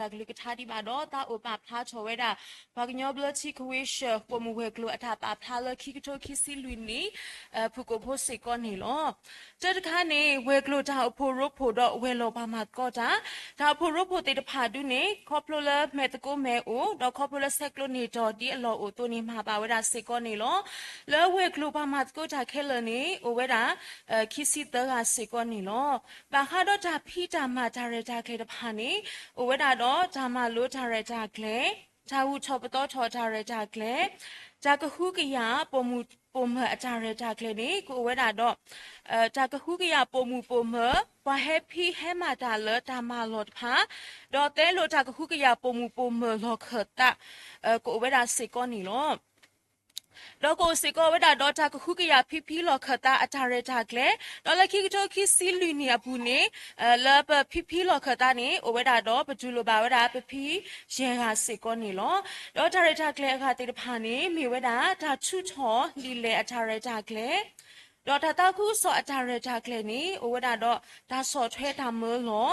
တၢ်ကလုၢ်ကထါဒံးဘၣ်ဒီး တၢ်အိၣ်ပာ်ဖျါထီၣ်ဝဲဒၣ် ပှၤကညီဘျၢထံခဝ့ၡၢၣ် ပိာ်မုၣ်ဝဲၤကျိၤအတၢ်ပာ်ဖျါလၢခံကထိခံဆံလွံၢ်နံၣ် ဖုၣ်ကိာ်ဖိစ့ၢ်ကီးန့ၣ်လီၤ. တၢ်တခါန့ၣ် ဝဲၤကျိၤတၢ်အိၣ်ဖှိၣ်ရိဖှိၣ်ဒီးဝဲၤလီၢ်ပှၤမၤသကိးတၢ်, တၢ်အိၣ်ဖှိၣ်ရိဖှိၣ်သ့ၣ်တဖၣ်ဒုန့ၣ် ခီဖျိလၢမဲာ်သကိးမဲာ်အိၣ် ဒီးခီဖျိလၢဆဲးကျိးန့ၢ်တီၢ်ဒ်အလီၢ်အိၣ်အသိးန့ၣ် မၤဘၣ်ဝဲဒၣ်စ့ၢ်ကီးန့ၣ်လီၤ. လၢဝဲၤကျိၤပှၤမၤသကိးတၢ်ခဲလၢာ်န့ၣ် အိၣ်ဝဲဒၣ် ခံဆံသၢဂၤစ့ၢ်ကီးန့ၣ်လီၤ. ဘၣ်ဃးဒီးတၢ်ဖံးတၢ်မၤတၢ်ရဲၣ်တၢ်ကျဲၤတဖၣ်န့ၣ် အိၣ်ဝဲဒၣ်ဒီးတၢ်မၤလိတၢ်ရဲၣ်တၢ်ကျဲၤ, တၢ်ဂုၤထီၣ်ပသီထီၣ်အတၢ်ရဲၣ်တၢ်ကျဲၤ, တၢ်ကဟုကယာ်ပိာ်မုၣ်ပိာ်မၢၤအတၢ်ရဲၣ်တၢ်ကျဲၤန့ၣ် ကအိၣ်ဝဲဒၣ်ဒီး တၢ်ကဟုကယာ်ပိာ်မုၣ်ပိာ်မၢၤ ပှၤဟဲဖံးဟဲမၤတၢ်လၢတၢ်မၤလီၢ်တဖၣ်, ဒီးသဲလိာ်တၢ်ကဟုကယာ်ပိာ်မုၣ်ပိာ်မၢၤလီၢ်ခၢၣ်သး ကအိၣ်ဝဲဒၣ်စ့ၢ်ကီးန့ၣ်လီၤ. ဒီးကအိၣ်စ့ၢ်ကီးဝဲဒၣ်ဒီးတၢ်ကဟုကယာ်ဖံဖံလီၢ်ခၢၣ်သးအတၢ်ရဲၣ်တၢ်ကျဲၤ, ဒီးလၢခံကထိခံဆံလွံၢ်နံၣ်အပူၤန့ၣ် လၢပဖံဖံလီၢ်ခၢၣ်သးန့ၣ် အိၣ်ဝဲဒၣ်ဒီးပတူၢ်လိာ်ဘၣ်ဝဲဒၣ်ပဖံယဲၢ်ဂၤစ့ၢ်ကီးန့ၣ်လီၤ. ဒီးတၢ်ရဲၣ်တၢ်ကျဲၤအဂၤသ့ၣ်တဖၣ်န့ၣ် မ့ၢ်ဝဲဒၣ်တၢ်ထုးထီၣ်လံာ်လဲၢ်အတၢ်ရဲၣ်တၢ်ကျဲၤ, ဒီးတၢ်သးခုကစီၣ်အတၢ်ရဲၣ်တၢ်ကျဲၤန့ၣ် အိၣ်ဝဲဒၣ်ဒီးတၢ်ဆီၣ်ထွဲတၢ်မၢလီၤ,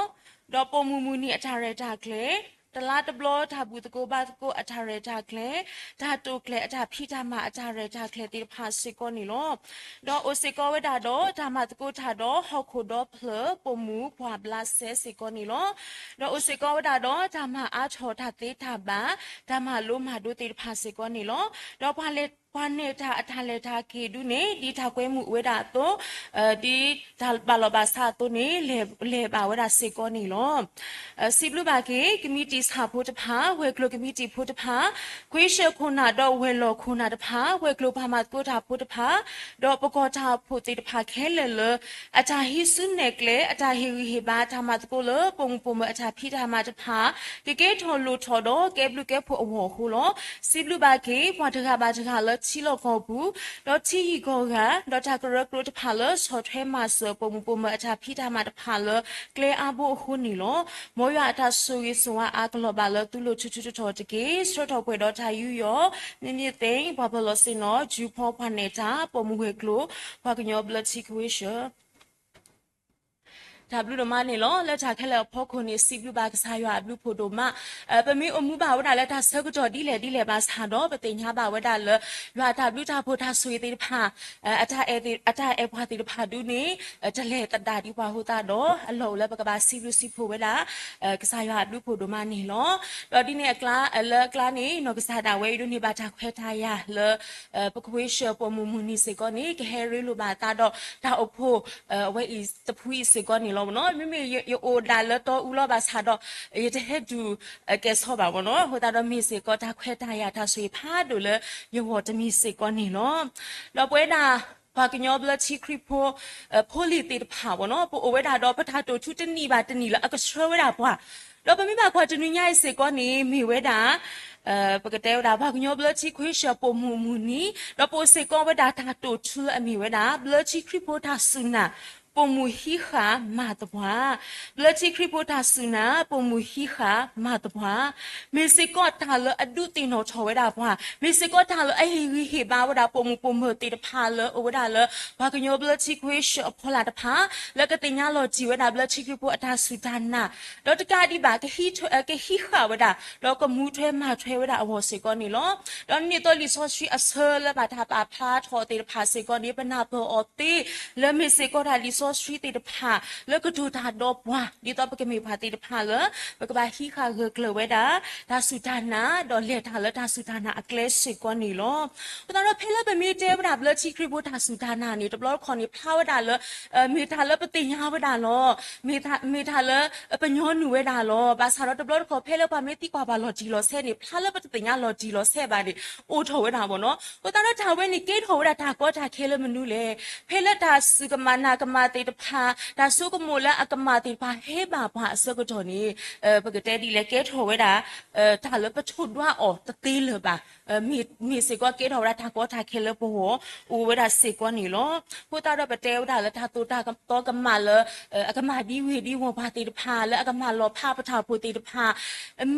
ဒီးပိာ်မုၣ်မုၢ်နံၤအတၢ်ရဲၣ်တၢ်ကျဲၤ, တလါတဘျီတၢ်ဘူၣ်သကိးဘါသကိးအတၢ်ရဲၣ်တၢ်ကျဲၤ, တၢ်တိာ်ကျဲၤအတၢ်ဖံးတၢ်မၤအတၢ်ရဲၣ်တၢ်ကျဲၤသ့ၣ်တဖၣ်စ့ၢ်ကီးန့ၣ်လီၤ. ဒီးအိၣ်စ့ၢ်ကီးဝဲဒၣ်ဒီးတၢ်မၤသကိးတၢ်ဒီးဟီၣ်ခိၣ်ဒီဖျၢၣ်ပိာ်မုၣ်ပှၢ်ဘျးစဲစ့ၢ်ကီးန့ၣ်လီၤ. ဒီးအိၣ်စ့ၢ်ကီးဝဲဒၣ်ဒီးတၢ်မၤအါထီၣ်တၢ်သ့တၢ်ဘၣ်, တၢ်မၤလိမၤဒိးသ့ၣ်တဖၣ်စ့ၢ်ကီးန့ၣ်လီၤ. ဒီးပှၤလဲၤ ပှၤနဲၣ်တၢ်အတၢ်လဲၤတၢ်က့ၤဒုန့ၣ် ဒ်တၢ်ကွဲမုာ်ဝဲဒၣ်အသိး ဒ်တၢ်ဘၣ်လီၢ်ဘၣ်စးအသိးန့ၣ် လဲၤ လဲၤဘၣ်ဝဲဒၣ်စ့ၢ်ကီးန့ၣ်လီၤ. စံးဘျုးဘၣ်က့ၤ ကမံးတံာ်ဆၣ်ဖိတဖၣ်, ဝဲၤကျိၤကမံးတံာ်ဖိတဖၣ်, ခွ့ၡၢၣ်ခိၣ်နၢ်ဒီးဝဲၤလီၢ်ခိၣ်နၢ်တဖၣ်, ဝဲၤကျိၤပှၤမၤသကိးတၢ်ဖိတဖၣ်, ဒီးပကီၢ်တၢ်အိၣ်ဖှိၣ်သ့ၣ်တဖၣ်ခဲလၢာ်လၢ အတၢ်ဟံးစုနဲၣ်ကျဲ အတၢ်ဟ့ၣ်ဂံၢ်ဟ့ၣ်ဘါ တၢ်မၤသကိးလၢပိာ်မုၣ်ပိာ်မၢၤအတၢ်ဖံးတၢ်မၤတဖၣ် ကကဲထီၣ်လိၣ်ထီၣ်ဒီးကဲဘျုးကဲဖှိၣ်အဂီၢ်အဃိလီၤ. စံးဘျုးဘၣ်က့ၤ ပှၤတဂၤဘၣ်တဂၤလၢထံလီၢ်ကီၢ်ပူၤ ဒီးထံဂုၤကီၢ်ဂၤ ဒီးတၢ်ကရၢကရိတဖၣ်လၢဆီၣ်ထွဲမၤစၢၤပိာ်မုၣ်ပိာ်မၢၤအတၢ်ဖံးတၢ်မၤတဖၣ်လၢကျဲအါဘိအဃိန့ၣ်လီၤ. မ်ယွၤအတၢ်ဆိၣ်ဂ့ၤဆိၣ်ဝါအါကလီၤဘၣ်လၢသုလိၤထူထူထီထီၣ်တက့ၢ်. ဆှၢထီၣ်ပှဲၤဒီးတၢ်ယူးယီၣ် မ့မ့ၢ်သ့ ပှၤပၢၤလီၢ်ဆ့ၣ်နီၤ ယူၤဖီ ပှၤနဲၣ်တၢ် ပိာ်မုၣ်ဝဲၤကျိၤ ပှၤကညီဘျၢထံခဝ့ၡၢၣ် တၢ်ဘျုးဒိၣ်မးန့ၣ်လီၤ. လၢတၢ်ခဲလၢာ်အဖီခိၣ်န့ၣ် စံးဘျုးဘၣ်ကစၢ်ယွၤအဘျုးဖှိၣ်ဒိၣ်မး. ပမ့ၢ်အိၣ်မူဘၣ်ဝဲဒၣ်လၢတၢ်ဆၢကတီၢ်ဒ်လဲၣ်ဒ်လဲၣ်ဘၣ်ဆၣ်ဒီး ပသ့ၣ်ညါဘၣ်ဝဲဒၣ်လၢ ယွၤအတၢ်ဘျုးတၢ်ဖှိၣ်တၢ်ဆိၣ်ဂ့ၤသ့ၣ်တဖၣ် အတၢ်အဲၣ်သ့ၣ် အတၢ်အဲၣ်ပှၤသ့ၣ်တဖၣ်ဒုန့ၣ် တလဲၤသဒၣ်ဒံးပှၤအဃိသတးဒီး အလီၢ်အိၣ်လၢပကဘၣ်စံးဘျုးစံးဖှိၣ်ဝဲဒၣ် ကစၢ်ယွၤအဘျုးဖှိၣ်ဒိၣ်မးန့ၣ်လီၤ. ဒီးဒ်န့ၣ်အကျါ လၢအကျါန့ၣ် နီၢ်ကစၢ်ဒၣ်ဝဲအံၤဒိးန့ၢ်ဘၣ်တၢ်ခွဲးတၢ်ယာ်လၢ ပကဝ့ၢ်ဆှၢပိာ်မုၣ်မုၢ်နံၤစ့ၢ်ကီးန့ၣ် ကဟဲရ့လိာ်ဘၣ်အသးဒီးတၢ်အိၣ်ဖှိၣ် အဝဲအံၤတဖုအံၤစ့ၢ်ကီးန့ၣ်လီၤ. မ့မ့ၢ်ယအိၣ်ဒၣ်လၢတီအူလီၤဘၣ်ဆၣ်ဒီး ယတဟဲဒုးကဲၤဆီဘၣ်မ့ၢ်နီၤ. အဃိသတးဒီးမ့ၢ်စ့ၢ်ကီးတၢ်ခွဲးတၢ်ယာ်တၢ်ဆိၣ်ဂ့ၤဖးဒိၣ်လၢယဂီၢ်တမံၤစ့ၢ်ကီးန့ၣ်လီၤ. ဒီးပဝဲဒၣ် ပှၤကညီဘျၢထံခရံာ်ဖိ ဖိလံၤသ့ၣ်တဖၣ်မ့ၢ်နီၤ ပအိၣ်ဝဲဒၣ်ဒီးပတၢ်တိာ်ထူတနံၣ်ဘၣ်တနံၣ်လၢအကဆှၢဝဲဒၣ်ပှၤ ဒီးပမ့ၢ်ဘၣ်ကွၢ်တနွံညါအံၤစ့ၢ်ကီးန့ၣ် မ့ၢ်ဝဲဒၣ် ပကတဲဝဲဒၣ်ပှၤကညီဘျၢထံခဝ့ၡၢၣ်ပိာ်မုၣ်မုၢ်နံၤ ဒီးပအိၣ်စ့ၢ်ကီးဝဲဒၣ်တၢ်တိာ်ထူလၢအမ့ၢ်ဝဲဒၣ် ဘျၢထံခရံာ်ဖိတၢ်စူၢ်နာ် ပိာ်မုၣ်ဟံးဃာ်မၤသပှၢ်, ဘျၢထံခရံာ်ဖိတၢ်စူၢ်နာ် ပိာ်မုၣ်ဟံးဃာ်မၤသပှၢ်, မ့ၢ်စ့ၢ်ကီးတၢ်လၢအဒုးသ့ၣ်နီၣ်ထီၣ်ဝဲဒၣ်ပှၤ, မ့ၢ်စ့ၢ်ကီးတၢ်လၢအဟ့ၣ်ဂံၢ်ဟ့ၣ်ဘါဝဲဒၣ်ပိာ်မုၣ်ပိာ်မၢၤသ့ၣ်တဖၣ်လၢအိၣ်ဝဲဒၣ်လၢ ပှၤကညီဘျၢထံခဝ့ၡၢၣ်အဖီလာ်တဖၣ် လၢကသ့ၣ်ညါလီၤတံၢ်ဝဲဒၣ်ဘျၢထံခရံာ်ဖိအတၢ်စူၢ်တၢ်နာ်, ဒီးတကးဒံးဘၣ် ကဟံးထွဲ ကဟံးဃာ်ဝဲဒၣ် ဒီးကမူထွဲမၤထွဲဝဲဒၣ်အဂီၢ်စ့ၢ်ကီးန့ၣ်လီၤ. ဒီးဒ်သိးလံာ်စီဆှံအဆၢလၢဘၣ်တၢ်ပာ်ဖျါထီၣ်သ့ၣ်တဖၣ်စ့ၢ်ကီးန့ၣ် ပနၢ်ပၢၢ်အီၤသ့ လၢမ့ၢ်စ့ၢ်ကီးတၢ်လံာ်စီဆှံသ့ၣ်တဖၣ် လၢကတိၤတၢ်ဒီးပှၤ ဒ်သိးပကမ့ၢ်ပှၤသ့ၣ်တဖၣ်လၢ ပကဘၣ်ဟံးဃာ်ဂၢၢ်ကျၢၤဝဲဒၣ် တၢ်စူၢ်တၢ်နာ် ဒီးလဲၤတၢ်လၢတၢ်စူၢ်တၢ်နာ်အကျဲစ့ၢ်ကီးန့ၣ်လီၤ. အဃိသတးဒီး ဖဲလၢပမ့ၢ်တဲဝဲဒၣ်ဘျၢထံခရံာ်ဖိတၢ်စူၢ်တၢ်နာ်န့ၣ် တဘျီတခီၣ်န့ၣ် ဖျါဝဲဒၣ်လၢ မ့ၢ်တၢ်လၢပသ့ၣ်ညါဝဲဒၣ်လီၤ. မ့ၢ်တၢ် မ့ၢ်တၢ်လၢပညီနုၢ်ဝဲဒၣ်လီၤ. ဘၣ်ဆၣ်ဒီးတဘျီတခီၣ် ဖဲလၢပှၤမ့ၢ်သံကွၢ်ပှၤလီၤတံၢ်လီၤဆဲးန့ၣ် ဖျါလၢပတသ့ၣ်ညါလီၤတံၢ်လီၤဆဲးဘၣ်န့ၣ် အိၣ်ထီၣ်ဝဲဒၣ်မ့ၢ်နီၤ. အဃိသတးဒီးတၢ်ဝဲန့ၣ် ကဲထီၣ်ဝဲဒၣ်တၢ်ကီတၢ်ခဲလၢမနုၤလဲၣ်. ဖဲလၢတၢ်စူၢ်ကမၣ်နာ်ကမၣ်သ့ၣ်တဖၣ် တၢ်ဆိကမိၣ်လၢအကမၣ်သ့ၣ်တဖၣ်ဟဲဘၣ်ပှၤအဆၢကတီၢ်န့ၣ် ပကတဲဒ်လဲၣ် ကဲထီၣ်ဝဲဒၣ် တၢ်လၢပထိၣ်ဒွးအီၤတသ့လၢၤဘၣ်. မ့ၢ် မ့ၢ်စ့ၢ်ကီးကဲထီၣ်ဝဲဒၣ်တၢ်ကီတၢ်ခဲလၢပဂီၢ် အိၣ်ဝဲဒၣ်စ့ၢ်ကီးန့ၣ်လီၤ. အဃိသတးဒီးပတဲဝဲဒၣ်လၢတၢ်သိၣ်တၢ်သီကမၣ်လၢ အကမၣ်ဒ်ဝ့ၢ်ဒ်ဝီၤပှၤသ့ၣ်တဖၣ် လၢအကမၣ်လီၤဖးပတၢ်အိၣ်ဖှိၣ်သ့ၣ်တဖၣ်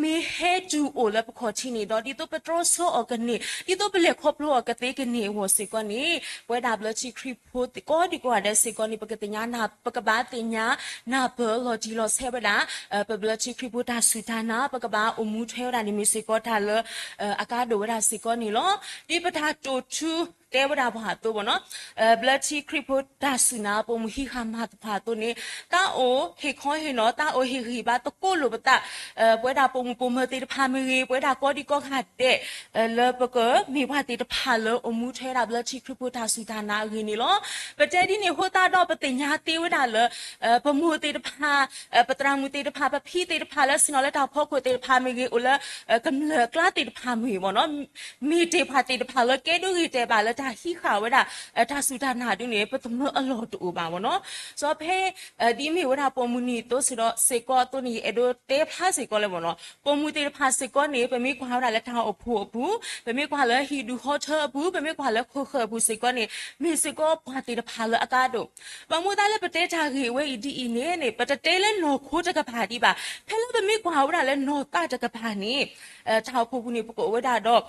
မ့ၢ်ဟဲတုၤအိၣ်လၢပခီၣ်ထံးန့ၣ်ဒီး ဒ်သိးပတြီဆၢအီၤကန့ၢ် ဒ်သိးပလဲၤခီဖျိအီၤကသ့ကန့ၢ်အဂီၢ်စ့ၢ်ကီးန့ၣ် ပဝဲဒၣ်ဘျၢထံခရံာ်ဖိကိးဒံကိးဂၤဒဲးစ့ၢ်ကီးန့ၣ် ပကသ့ၣ် ပကဘၣ်သ့ၣ်ညါနၢ်ပၢၢ်လီၤတံၢ်လီၤဆဲးဝဲဒၣ် ပဘျၢထံခရံာ်ဖိတၢ်စူၢ်တၢ်နာ် ပကဘၣ်အိၣ်မူထွဲဝဲဒၣ်န့ၣ် မ့ၢ်စ့ၢ်ကီးတၢ်လၢအကါဒိၣ်ဝဲဒၣ်စ့ၢ်ကီးန့ၣ်လီၤ. ဒ်ပတၢ်တိာ်ထူတဲဝဲဒၣ်ပှၤအသိးဘၣ်နီၤ, ဘျၢထံခရံာ်ဖိတၢ်စူၢ်နာ် ပိာ်မုၣ်ဟံးဃာ်မၤသပှၢ်အသိးန့ၣ် တၢ်အိၣ်ဟ့ၣ်ခီဟ့ၣ်နီၤ တၢ်အိၣ်ဟ့ၣ်ဂံၢ်ဘါသကိးလိာ်ပသး ပဝဲဒၣ်ပိာ်မုၣ်ပိာ်မၢၤသ့ၣ်တဖၣ်မ့ၢ်ဂ့ၤ, ပဝဲဒၣ်ကိးဒံကိးဂၤဒဲး လၢပကမ့ၢ်ပှၤသ့ၣ်တဖၣ်လၢအိၣ်မူထွဲဒၣ်ဘျၢထံခရံာ်ဖိတၢ်စူၢ်တၢ်နာ်အဂ့ၢ်န့ၣ်လီၤ. ပတဲဒ်န့ၣ်အဃိသတးဒီး ပသ့ၣ်ညါသ့ဝဲဒၣ်လၢ ပမိၢ်သ့ၣ်တဖၣ်, ပသရၣ်မုၣ်သ့ၣ်တဖၣ်, ပဖံသ့ၣ်တဖၣ်လၢဆ့ၣ်နီၤလၢတၢ်ဖီခိၣ်သ့ၣ်တဖၣ်မ့ၢ်ဂ့ၤ, အိၣ်လၢကမျၢၢ်အကျါသ့ၣ်တဖၣ်မ့ၢ်ဂ့ၤဘၣ်နီၤ, မ့ၢ်တ့ၢ်ပှၤသ့ၣ်တဖၣ်လၢကဲဒိဂ့ၤတဲာ်ဘၣ်လၢတၢ်ဟံးဃာ်ဝဲဒၣ် တၢ်စူၢ်တၢ်နာ်ဒုန့ၣ် ပသမၢအလီၢ်တအိၣ်ဘၣ်ဘၣ်နီၤ. စီၤဖဲ ဒ်မ့ၢ်ဝဲဒၣ်ပိာ်မုၣ်နံၣ်အသိးစ့ၢ်ကီးအသိးန့ၣ် ယအဲၣ်ဒိးတဲဖျါစ့ၢ်ကီးလၢဘၣ်နီၤ, ပိာ်မုၣ်သ့ၣ်တဖၣ်စ့ၢ်ကီးန့ၣ် ပမ့ၢ်ကွၢ်ဝဲဒၣ်လၢတၢ်အိၣ်ဖှိၣ်အပူၤ, ပမ့ၢ်ကွၢ်လၢဟံၣ်ဒူၣ်ဟီထၢအပူၤ, ပမ့ၢ်ကွၢ်လၢခိၣ်ဃၢၤအပူၤစ့ၢ်ကီးန့ၣ် မ့ၢ်စ့ၢ်ကီးပှၤသ့ၣ်တဖၣ်လၢအကါဒိၣ် ဘၣ်မနုၤအဃိသတးလၢပတဲတၢ်ဂ့ၢ်ဝဲအံၤဒ်အံၤန့ၣ်န့ၣ် ပတတဲလၢနီၢ်ခိတကပၤဒံးဘၣ်. ဖဲလၢပမ့ၢ်ကွၢ်ဝဲဒၣ်လၢနီၢ်သးတကပၤန့ၣ် တၢ်အိၣ်ဖှိၣ်ပူၤန့ၣ် ပကအိၣ်ဝဲဒၣ်ဒီး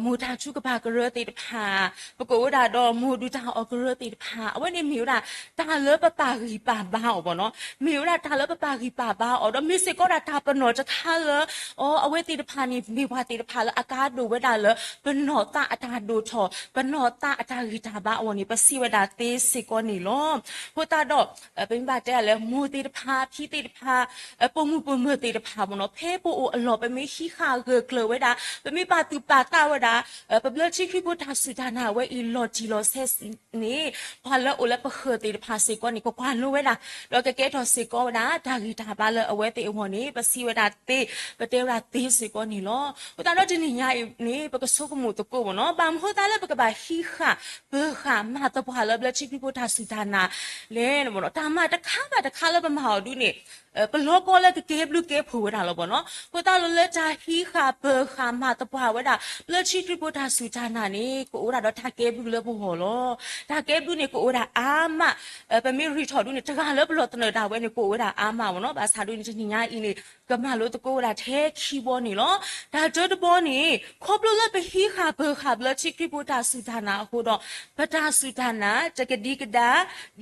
မိၢ်တၢ်ထူကပၤကရၢသ့ၣ်တဖၣ်, ပကအိၣ်ဝဲဒၣ်ဒီးမိၢ်ဒူၣ်တၢ်အီၣ်ကရၢသ့ၣ်တဖၣ်, အဝဲန့ၣ်မ့ၢ်ဝဲဒၣ် တၢ်လၢပပာ်ဂံၢ်ပာ်ဘါအီၤဘၣ်နီၤ, မ့ၢ်ဝဲဒၣ်တၢ်လၢပပာ်ဂံၢ်ပာ်ဘါအီၤ ဒီးမ့ၢ်စ့ၢ်ကီးဒၣ်တၢ်ပနီၣ်တခါလၢ အီ အဝဲသ့ၣ်တဖၣ်န့ၣ် မ့ၢ်ပှၤသ့ၣ်တဖၣ်လၢအကါဒိၣ်ဝဲဒၣ်လၢ ပနီၢ်သးအတၢ်ဒိၣ်ထီၣ် ပနီၢ်သးအတၢ်ဂံၢ်တၢ်ဘါအဂီၢ်န့ၣ် ပစံးဝဲဒၣ်သ့စ့ၢ်ကီးန့ၣ်လီၤ. အဃိသတးဒီး ပမ့ၢ်ဘၣ်တဲဒၣ်လၢမိၢ်သ့ၣ်တဖၣ် ဖံသ့ၣ်တဖၣ် ပိာ်မုၣ်ပိာ်မၢၤသ့ၣ်တဖၣ်ဘၣ်နီၤ, ဖဲပအိၣ်အလီၢ် ပမ့ၢ်ဟံးဃာ်ဂၢၢ်ကျၢၤဝဲဒၣ် ပမ့ၢ်ပာ်သူၣ်ပာ်သးဝဲဒၣ် ပဘျၢထံခရံာ်ဖိတၢ်စူၢ်တၢ်နာ်ဝဲအံၤလီၤတံၢ်လီၤဆဲးန့ၣ် ပှၤလၢအိၣ်လၢပဃၢၤသ့ၣ်တဖၣ်စ့ၢ်ကီးန့ၣ် ကကွၢ်လိဝဲဒၣ် ဒီးကကဲထီၣ်စ့ၢ်ကီးဝဲဒၣ် တၢ်ဂံၢ်တၢ်ဘါလၢအဝဲသ့ၣ်အဂီၢ်န့ၣ် ပစံးဝဲဒၣ်သ့ ပတဲဝဲဒၣ်သ့စ့ၢ်ကီးန့ၣ်လီၤ. အဃိသတးဒီးတနံၤညါအံၤန့ၣ် ပကဆိကမိၣ်သကိးဘၣ်နီၤ, ဘၣ်မနုၤအဃိသတးလၢပကဘၣ်ဟံးဃာ် ပၢၤဃာ်မၤသပှၢ်လၢဘျၢထံခရံာ်ဖိတၢ်စူၢ်တၢ်နာ်လဲၣ်န့ၣ်ဘၣ်နီၤ, တၢ်မၤတခါဘၣ်တခါလၢပမၤအီၤဒုန့ၣ် ပလီကီလၢကကဲဘျုးကဲဖှိၣ်ဝဲဒၣ်လီၤဘၣ်နီၤ. အဃိသတးဒီးလၢတၢ်ဟံးဃာ်ပၢၤဃာ်မၤသပှၢ်ဝဲဒၣ် ဘျၢထံခရံာ်ဖိတၢ်စူၢ်တၢ်နာ်န့ၣ် ကအိၣ်ဝဲဒၣ်ဒီးတၢ်ကဲဘျုးလၢပဂီၢ်လီၤ. တၢ်ကဲဘျုးန့ၣ် ကအိၣ်ဝဲဒၣ်အါမး, ပမ့ၢ်ရ့ၣ်ထီၣ်ဒုန့ၣ် တဂၤလၢပလီၢ်သနၢၣ်ဒၣ်ဝဲန့ၣ် ကအိၣ်ဝဲဒၣ်အါမးဘၣ်နီၤ. ဘၣ်ဆၣ်ဒုန့ၣ် တနံၤညါအံၤန့ၣ် ကမၤလိသကိးဝဲဒၣ်ထဲခံဘီန့ၣ်လီၤ. တၢ်တၢတဘီန့ၣ် ခီဖျိလၢပဟံးဃာ်ပၢၤဃာ်ဘျၢထံခရံာ်ဖိတၢ်စူၢ်တၢ်နာ်အဃိဒီး ပတၢ်စူၢ်တၢ်နာ် တကဒံကဒါ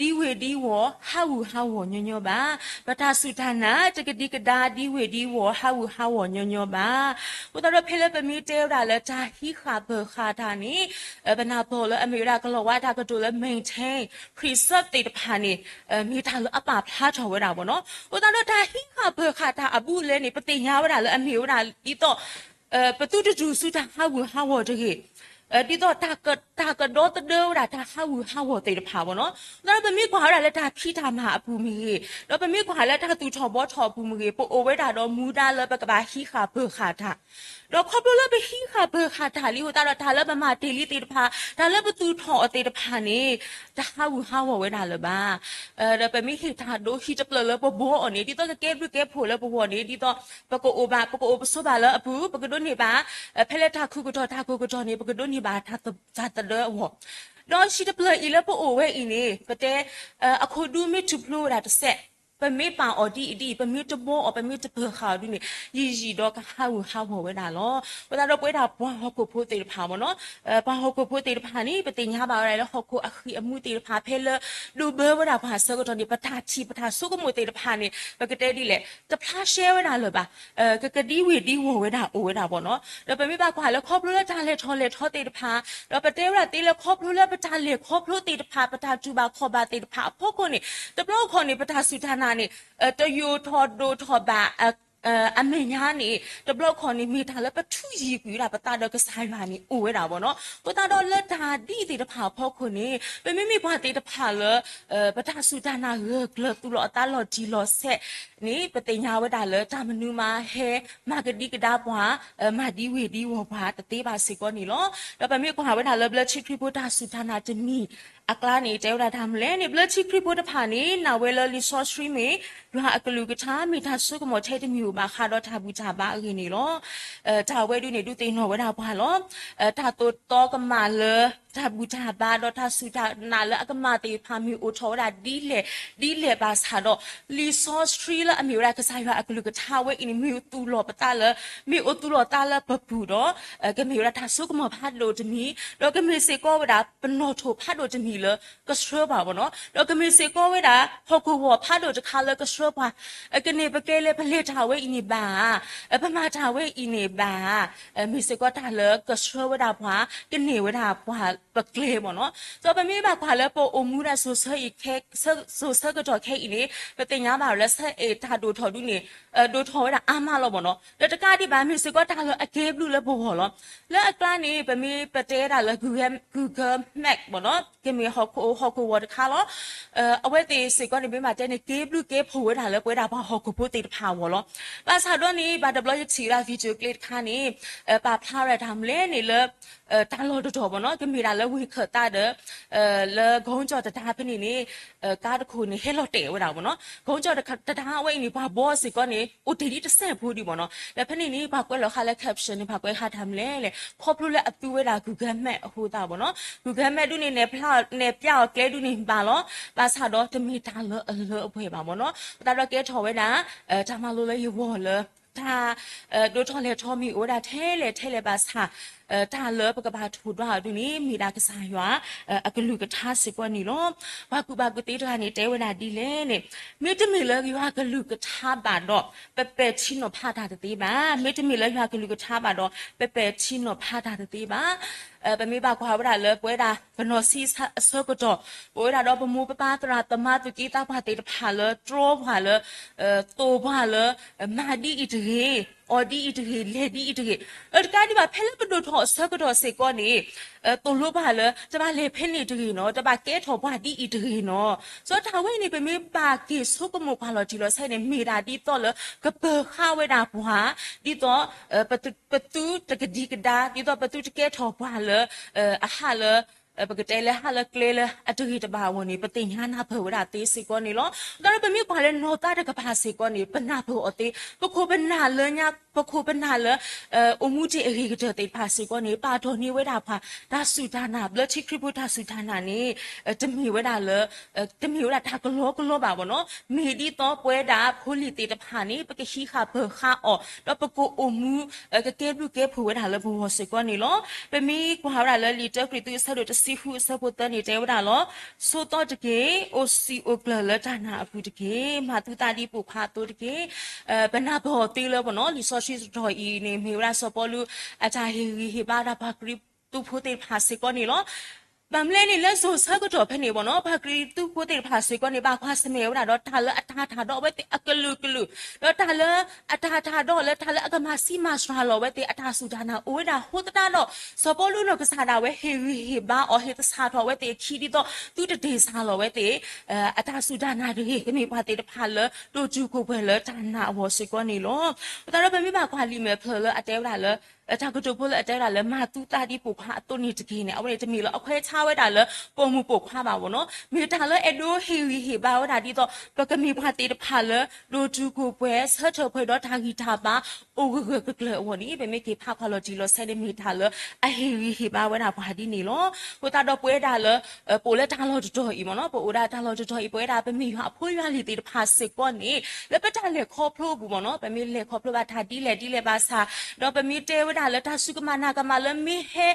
ဒံဝ့ၢ်ဒံဝီၤ ဟးဂူာ်ဟးဂီၤညီညီဘၣ်. ပတၢ်စူၢ်တၢ်နာ် တကဒံကဒါ ဒံဝ့ၢ်ဒံဝီၤ ဟးဂူာ်ဟးဂီၤညီညီဘၣ်. အဃိသတးဒီးဖဲလၢပမ့ၢ်တဲဝဲဒၣ်လၢ တၢ်ဟံးဃာ်ပၢၤဃာ်တၢ်န့ၣ် ပနၢ်ပၢၢ်လၢအမ့ၢ်ဝဲဒၣ်ကလီၤဝါတၢ်ကတိၤလၢ maintain, preserve သ့ၣ်တဖၣ်န့ၣ် မ့ၢ်တၢ်လၢအပာ်ဖျါထီၣ်ဝဲဒၣ်ဘၣ်နီၤ. အဃိသတးဒီးတၢ်ဟံးဃာ်ပၢၤဃာ်တၢ်အဘူးအလဲန့ၣ် ပသ့ၣ်ညါဝဲဒၣ်လၢအမ့ၢ်ဝဲဒၣ်ဒ်သိး ပသုတတုၤဆူတၢ်ဟးဂူာ်ဟးဂီၤတဂ့ၤ, ဒ်သိး တၢ်ကဒီသဒၢဝဲဒၣ်တၢ်ဟးဂူာ်ဟးဂီၤသ့ၣ်တဖၣ်ဘၣ်နီၤ. အဃိသတးဒီးပမ့ၢ်ကွၢ်ဝဲဒၣ်လၢတၢ်ဖံးတၢ်မၤအပူၤမ့ၢ်ဂ့ၤ, ဒီးပမ့ၢ်ကွၢ်လၢတၢ်သူၣ်ထီၣ်ဘှီထီၣ်အပူၤမ့ၢ်ဂ့ၤ, ပအိၣ်ဝဲဒၣ်ဒီးမူဒါလၢပကဘၣ်ဟံးဃာ်ပၢၤဃာ်တၢ် ဒီးခီဖျိလၢပဟံးဃာ်ပၢၤဃာ်တၢ်လံအဃိသတးဒီး တၢ်လၢပမၤတ့ၢ်လံသ့ၣ်တဖၣ်, တၢ်လၢပသူၣ်ထီၣ်အီၤသ့ၣ်တဖၣ်န့ၣ် တဟးဂူာ်ဟးဂီၤဝဲဒၣ်လၢၤဘၣ်. ဒီးပမ့ၢ်ဟ့ၣ်တၢ်ဒိဟံၣ်တဖျၢၣ်လၢပဘှီအီၤန့ၣ် ဒ်သိးကကဲဘျုးကဲဖှိၣ်လၢပဂီၢ်န့ၣ် ဒ်သိး ပကအိၣ်ဘၣ် ပကအိၣ်ပဆိးဘၣ်လၢအပူၤ ပကဒိးန့ၢ်ဘၣ် ဖဲလၢတၢ်ခူၣ်ကတီၢ်တၢ်ကိၢ်ကတီၢ်န့ၣ် ပကဒိးန့ၢ်ဘၣ်တၢ်သဒၢအဂီၢ်, ဒီးဟံၣ်တဖျၢၣ်အံၤလၢပအိၣ်ဝဲအံၤန့ၣ် ပတဲ အခိၣ်ဒူမ့ၢ်ထူၣ်ဖျိဝဲဒၣ်တစဲး, ပမ့ၢ်ပာ်အီၤဒ်အံၤဒ်အံၤ, ပမ့ၢ်တဘှီအီၤ ပမ့ၢ်တပၢၤဃာ်အီၤဒ်န့ၣ် ယံာ်ယံာ်ဒီးကဟးဂူာ်ဟးဂီၤဝဲဒၣ်လီၤ. အဃိသတးဒီးပဝဲဒၣ်ပှၤဟီၣ်ခိၣ်ဖိသ့ၣ်တဖၣ်မ့ၢ်နီၤ, ပှၤဟီၣ်ခိၣ်ဖိသ့ၣ်တဖၣ်န့ၣ် ပသ့ၣ်ညါဘၣ်ဝဲဒၣ်လၢဟီၣ်ခိၣ်အဃံအမူသ့ၣ်တဖၣ် ဖဲလၢဒိးဘၢဝဲဒၣ်ပှၤအဆၢကတီၢ်န့ၣ် ပတၢ်ထံၣ်ပတၢ်ဆိကမိၣ်သ့ၣ်တဖၣ်န့ၣ် ပကတဲဒ်လဲၣ် တဖျါရှဲဝဲဒၣ်လၢၤဘၣ်. ကကဒံဝ့ၢ်ဒံဝီၤဝဲဒၣ်အိၣ်ဝဲဒၣ်ဘၣ်နီၤ. ဒီးပမ့ၢ်ဘၣ်ကွၢ်လၢခီဖျိလၢတၢ်လဲၤထီၣ်လဲၤထီသ့ၣ်တဖၣ်, ဒီးပတဲဝဲဒၣ်သ့လၢခီဖျိလၢပတၢ်လဲၤခီဖျိသ့ၣ်တဖၣ် ပတၢ်တူၢ်ဘၣ်ခီၣ်ဘၣ်သ့ၣ်တဖၣ်အဖီခိၣ်န့ၣ် တဘျီခီၣ်န့ၣ် ပတၢ်စူၢ်တၢ်နာ်န့ၣ် တယိာ်ထီၣ်ဒိၣ်ထီၣ်ဘၣ် အမဲာ်ညါန့ၣ် တဘျီခီၣ်န့ၣ် မ့ၢ်တၢ်လၢပထူးယံာ်ကွံာ်ဝဲဒၣ်ပသးဒီးကစၢ်ယွၤန့ၣ်အိၣ်ဝဲဒၣ်ဘၣ်နီၤ. အဃိသတးဒီးလၢတၢ်ဒ်သ့ၣ်တဖၣ်အဖီခိၣ်န့ၣ် ပမ့မ့ၢ်ပှၤသ့ၣ်တဖၣ်လၢ ပတၢ်စူၢ်တၢ်နာ်ဂၢၢ်ကျၢၤသူၣ်လီၤအသးလီၤတံၢ်လီၤဆဲးန့ၣ် ပသ့ၣ်ညါဝဲဒၣ်လၢတၢ်မနုၤမၤဟဲ မၤကဒံကဒါပှၤ မၤဒံဝ့ၢ်ဒံဝီၤပှၤတသ့ဘၣ်စ့ၢ်ကီးန့ၣ်လီၤ. ဒီးပမ့ၢ်ကွၢ်ဝဲဒၣ်လၢဘျၢထံခရံာ်ဖိတၢ်စူၢ်တၢ်နာ်တမံၤအကျါန့ၣ် တဲဝဲဒၣ်တၢ်မနုၤလဲၣ်န့ၣ် ဘျၢထံခရံာ်ဖိတဖၣ်န့ၣ် နာ်ဝဲလၢလံာ်စီဆှံမ့ၢ် ယွၤအကလုၢ်ကထါ မ့ၢ်တၢ်ဆိကမိၣ်ထဲတမံၤဧိၤဘၣ်ဃးဒီးတၢ်ဘူၣ်တၢ်ဘါအဂ့ၢ်န့ၣ်လီၤ. တၢ်ဝဲဒုန့ၣ် ဒုးသ့ၣ်နီၣ်ဝဲဒၣ်ပှၤလီၤ. တၢ်သိၣ်တီကမၣ်လၢ တၢ်ဘူၣ်တၢ်ဘါဒီးတၢ်စူၢ်တၢ်နာ်လၢအကမၣ်သ့ၣ်တဖၣ် မ့ၢ်အိၣ်ထီၣ်ဝဲဒၣ်ဒ်လဲၣ်ဒ်လဲၣ်ဘၣ်ဆၣ်ဒီး လံာ်စီဆှံလၢအမ့ၢ်ဝဲဒၣ်ကစၢ်ယွၤအကလုၢ်ကထါဝဲအံၤန့ၣ် မ့ၢ်သူၣ်လီၤပသးလၢ မ့ၢ်အိၣ်သူၣ်လီၤသးလၢပပူၤဒီး ကမ့ၢ်ဝဲဒၣ်တၢ်စိကမီၤဖးဒိၣ်တမံၤ ဒီးကမ့ၢ်စ့ၢ်ကီးဝဲဒၣ်ပနီၣ်ထိၣ်ဖးဒိၣ်တမံၤလၢကဆှၢပှၤဘၣ်နီၤ. ဒီးကမ့ၢ်စ့ၢ်ကီးဝဲဒၣ် ဟီၣ်ခိၣ်ဂီၤဖးဒိၣ်တခါလၢကဆှၢပှၤ ကန့ၢ်ပကျဲလၢပလဲၤတၢ်ဝဲအံၤန့ၣ်ဘၣ်ဧါ, ပမၤတၢ်ဝဲအံၤန့ၣ်ဘၣ်ဧါ, မ့ၢ်စ့ၢ်ကီးတၢ်လၢကဆှၢဝဲဒၣ်ပှၤ ကန့ၢ်ဝဲဒၣ်ပှၤပကျဲမ့ၢ်နီၤ. ဒီးပမ့ၢ်ဘၣ်ကွၢ်လၢပအိၣ်မူဒၣ်စိၤဆၢအံၤ စိၤဆၢကတီၢ်ခဲအံၤန့ၣ် ပသ့ၣ်ညါဘၣ်လၢဆၢအဲၣ်တၢ်ဒိၣ်ထီၣ်ဒုန့ၣ် ဒိၣ်ထီၣ်ဝဲဒၣ်အါမးလီၤမ့ၢ်နီၤ. ဒီးတကးဒံးဘၣ် မ့ၢ်စ့ၢ်ကီးတၢ်လၢအကဲဘျုးလၢပဂီၢ်လီၤ. လၢအကျါန့ၣ် ပမ့ၢ်ပတဲဒၣ်လၢ Google Map မ့ၢ်နီၤ ကမ့ၢ်ဟီၣ်ခိၣ် ဟီၣ်ခိၣ်ဂီၤတခါလီၤ. အဝဲသ့ၣ်စ့ၢ်ကီးန့ၣ် မ့ၢ်မၤတဲန့ၣ် ကဲဘျုးကဲဖှိၣ်ဝဲဒၣ်လၢပဝဲဒၣ်ပှၤဟီၣ်ခိၣ်ဖိသ့ၣ်တဖၣ်အဂီၢ်လီၤ. ဘၣ်ဆၣ်ဒီးန့ၣ် ဘၣ်တဘျီယထံၣ်ဝဲဒၣ် video clip တခါန့ၣ် ပာ်ဖျါဝဲဒၣ်တၢ်မနုၤလဲၣ်န့ၣ်လၢ တၢ်လီၢ်တတီၤမ့ၢ်နီၤ ကမ့ၢ်ဒၣ်လၢဝ့ၢ်ခၢၣ်သးဒီး လၢ ကီကၠီၣ်တဒါဖဲန့ၣ်န့ၣ် ကါတခိၣ်န့ၣ် ဟဲလီၤတဲာ်ဝဲဒၣ်မ့ၢ်နီၤ. ကီကၠီၣ်တဒါဝဲအံၤန့ၣ် ပှၤဘီစ့ၢ်ကီးန့ၣ် အိၣ်တ့ၢ်ဒ်တစဲးဖိဒံးမ့ၢ်နီၤ. ဒီးဖဲန့ၣ်န့ၣ် ပှၤကွဲးလီၤဃာ်လၢ caption န့ၣ် ပှၤကွဲးဃာ်တၢ်မနုၤလဲၣ်လဲၣ် ခီဖျိလၢအသူဝဲဒၣ် Google Map အဃိသတးမ့ၢ်နီၤ. Google Map ဒုန့ၣ် နဲၣ်ပျးအီၤကျဲဒုန့ၣ်ဘၣ်လီၤ. ဘၣ်ဆၣ်ဒီးတမ့ၢ်တၢ်လၢအလၢအပှဲၤဘၣ်မ့ၢ်နီၤ. အဃိသတးဒီးကဲထီၣ်ဝဲဒၣ် တၢ်မၤလိလၢယဂီၢ်လၢ တၢ် ဒိၣ်ထီၣ်လဲၢ်ထီၣ်မ့ၢ်အိၣ်ဝဲဒၣ်ထဲလဲၣ်ထဲလဲၣ်ဘၣ်ဆၣ် တၢ်လၢပကဘၣ်ထိၣ်ဒွးအီၤဒုန့ၣ် မ့ၢ်ဒၣ်ကစၢ်ယွၤ အကလုၢ်ကထါစ့ၢ်ကီးန့ၣ်လီၤ. ပှၤကူၣ်ဘၣ်ကူၣ်သ့တဂၤန့ၣ် တဲဝဲဒၣ်ဒ်လဲၣ်န့ၣ် မ့တမ့ၢ်လၢယွၤကလုၢ်ကထါဘၣ်ဒီး ပပဲာ်ထံနီၤဖးတၢ်တသ့ဘၣ်. မ့တမ့ၢ်လၢယွၤကလုၢ်ကထါဘၣ်ဒီး ပပဲာ်ထံနီၤဖးတၢ်တသ့ဘၣ်. ပမ့ၢ်ဘၣ်ကွၢ်ဝဲဒၣ်လၢပဝဲဒၣ် ပနီၢ်ဆံးအဆၢကတီၢ် ပဝဲဒၣ်ဒီးပမိၢ်ပပၢ်သရၣ်သမါသူၣ်က့သးပှၢ်သ့ၣ်တဖၣ်လၢတြီပှၤလၢ သိၣ်ပှၤလၢ မၤဒ်အံၤတဂ့ၤ, အီၣ်ဒ်အံၤတဂ့ၤ, လဲၤဒ်အံၤတဂ့ၤ, ဒီးတကးဒံးဘၣ် ဖဲလၢပဒိၣ်ထီၣ်အဆၢကတီၢ်စ့ၢ်ကီးန့ၣ် သိၣ်လိပှၤလၢ တဘၣ်လဲၤဖဲန့ၣ်တဂ့ၤနီၤ, တဘၣ်ကဲထီၣ်ပှၤဒ်အံၤတဂ့ၤနီၤ. စီၤတၢ်ဝဲန့ၣ် ပမ့ၢ်ဘၣ်က့ၤဆိကမိၣ်ကွၢ်လီၤတံၢ်လီၤဆဲးန့ၣ် မ့ၢ်ဒၣ်ဒ်သိးလၢ ကပၢၤဃာ်ဝဲဒၣ်ပှၤ ဒ်သိး ပသုတကဒံကဒါ ဒ်သိးပသုတကဲထီၣ်ပှၤလၢ အဟးလၢ ပကတဲလၢဟးလၢကျဲလၢအတဂ့ၤတဘၣ်အဂီၢ်န့ၣ် ပသ့ၣ်ညါနၢ်ပၢၢ်ဝဲဒၣ်သ့စ့ၢ်ကီးန့ၣ်လီၤ. သတးဒီးပမ့ၢ်ကွၢ်လၢနီၢ်သးတကပၤစ့ၢ်ကီးန့ၣ် ပနၢ်ပၢၢ်အီၤသ့, ပခိၣ်ပနၢ်လၢညါ ပခိၣ်ပနၢ်လၢ အိၣ်မူဒံးအဂ့ၤကတၢၢ်သ့ၣ်တဖၣ်စ့ၢ်ကီးန့ၣ် ပာ်ထီၣ်န့ၢ်ဝဲဒၣ်ပှၤ တၢ်စူၢ်တၢ်နာ် ဘျၢထံခရံာ်ဖိတၢ်စူၢ်တၢ်နာ်န့ၣ် တမ့ၢ်ဝဲဒၣ်လၢ တမ့ၢ်ဝဲဒၣ်တၢ်ကလီကလီဘၣ်မ့ၢ်နီၤ. မ့ၢ်ဒ်သိးပဝဲဒၣ်ဖိလံၤသ့ၣ်တဖၣ်န့ၣ် ပကဟံးဃာ်ပၢၤဃာ်အီၤ ဒီးပကအိၣ်မူ ကကဲဘျုးကဲဖှိၣ်ဝဲဒၣ်လၢပဂီၢ်စ့ၢ်ကီးန့ၣ်လီၤ. ပမ့ၢ်ကွၢ်ဝဲဒၣ်လၢလံာ်တၢကရံၣ်သူးအဆၢဒိၣ်တဆံဃုအဆၢဖိသၢန့ၣ် တဲဝဲဒၣ်လီၤ. ဆိးသီတက့ၢ်, အိၣ်စံာ်အိၣ်ကျၢၤလၢတၢ်နာ်အပူၤတက့ၢ်, မၤသုသးဒ်ပိာ်ခွါအသိးတက့ၢ်. ပနၢ်ပၢၢ်အီၤသ့လၢပနီၤ လံာ်စီဆှံတတီၤအံၤန့ၣ် မ့ၢ်ဝဲဒၣ်စီၤပီလူး အတၢ်ဟ့ၣ်ဂံၢ်ဟ့ၣ်ဘါဒၣ်ပှၤကရံၣ်သူးဖိသ့ၣ်တဖၣ်စ့ၢ်ကီးန့ၣ်လီၤ. ဘၣ်မနုၤလဲၣ်န့ၣ် လၢစိၤဆၢကတီၢ်ဖဲန့ၣ်မ့ၢ်နီၤ ပှၤကရံၣ်သူးဖိသ့ၣ်တဖၣ်စ့ၢ်ကီးန့ၣ် ဘၣ်ကွၢ်ဆၢၣ်မဲာ်ဝဲဒၣ်ဒီးတၢ်လၢအတၢ်ထၢ်ထီၣ်ဒီးအဝဲသ့ၣ်အကလုာ်ကလုာ်, ဒီးတၢ်လၢအတၢ်ထၢ်ထီၣ်လၢတၢ်လၢအကမၤဆံးမၤစှၤလီၤဝဲသ့ၣ် အတၢ်စူၢ်တၢ်နာ်အိၣ်ဝဲဒၣ်အဃိသတးဒီး စီၤပီလူးနီၢ်ကစၢ်ဒၣ်ဝဲဟ့ၣ်ဂံၢ်ဟ့ၣ်ဘါအီၤ ဟ့ၣ်သဆၣ်ထီၣ်ဝဲသ့ၣ်အခံဒ်သိး သုတတ့ၢ်စၢ်လီၤဝဲသ့ၣ် အတၢ်စူၢ်တၢ်နာ်တဂ့ၤ, ကမ့ၢ်ပှၤသ့ၣ်တဖၣ်လၢဒိၣ်တုာ်ခိၣ်ပှဲၤလၢတၢ်နာ်အဂီၢ်စ့ၢ်ကီးန့ၣ်လီၤ. အဃိသတးဒီးပမ့ၢ်ဘၣ်ကွၢ်လံာ်မဲာ်ဖျၢၣ်လၢအတဲဝဲဒၣ်လၢ တၢ်ကတိၤဖိလၢအတဲဝဲဒၣ်လၢ မၤသုသးဒ်ပိာ်ခွါအသိးန့ၣ်တက့ၢ်န့ၣ် အဝဲန့ၣ်တမ့ၢ်လၢအခွဲးဆါဝဲဒၣ်လၢပိာ်မုၣ်ပိာ်ခွါဘၣ်မ့ၢ်နီၤ. မ့ၢ်တၢ်လၢအဲၣ်ဒိးဟ့ၣ်ဂံၢ်ဟ့ၣ်ဘါဝဲဒၣ်ဒ်သိး ပကမ့ၢ်ပှၤသ့ၣ်တဖၣ်လၢဒိၣ်တုာ်ခိၣ်ပှဲၤ ဆၢထၢၣ်ပှဲၤဒီးတၢ်ဂံၢ်တၢ်ဘါ အိၣ်ဂၢၢ်ဂၢၢ်ကျၢၤကျၢၤအဂီၢ်န့ၣ် ပမ့ၢ်က့ၤဖးကွၢ်လီၤတံၢ်လီၤဆဲးန့ၣ် မ့ၢ်တၢ်လၢအဟ့ၣ်ဂံၢ်ဟ့ၣ်ဘါဝဲဒၣ်ပှၤဒ်န့ၣ်လီၤ. အဃိသတးဒီးပဝဲဒၣ်လၢ ပအိၣ်လၢတၢ်လီၢ်တတီၤအံၤမ့ၢ်နီၤ, ပအိၣ်ဒၣ်တၢ်လီၢ်တတီၤအံၤ ပဝဲဒၣ်ပမ့ၢ်ယွၤအဖိယွၤလံၤသ့ၣ်တဖၣ်စ့ၢ်ကီးန့ၣ် လၢပတၢ်လဲၤခီဖျိအပူၤမ့ၢ်နီၤ, ပမ့ၢ်လဲၤခီဖျိဘၣ်တၢ်ဒ်လဲၣ်ဒ်လဲၣ်ဘၣ်ဆၣ်, ဒီးပမ့ၢ်တဲဝဲဒၣ်လၢတၢ်စူၢ်ကမၣ်နာ်ကမၣ်လၢမ့ၢ်ဟဲ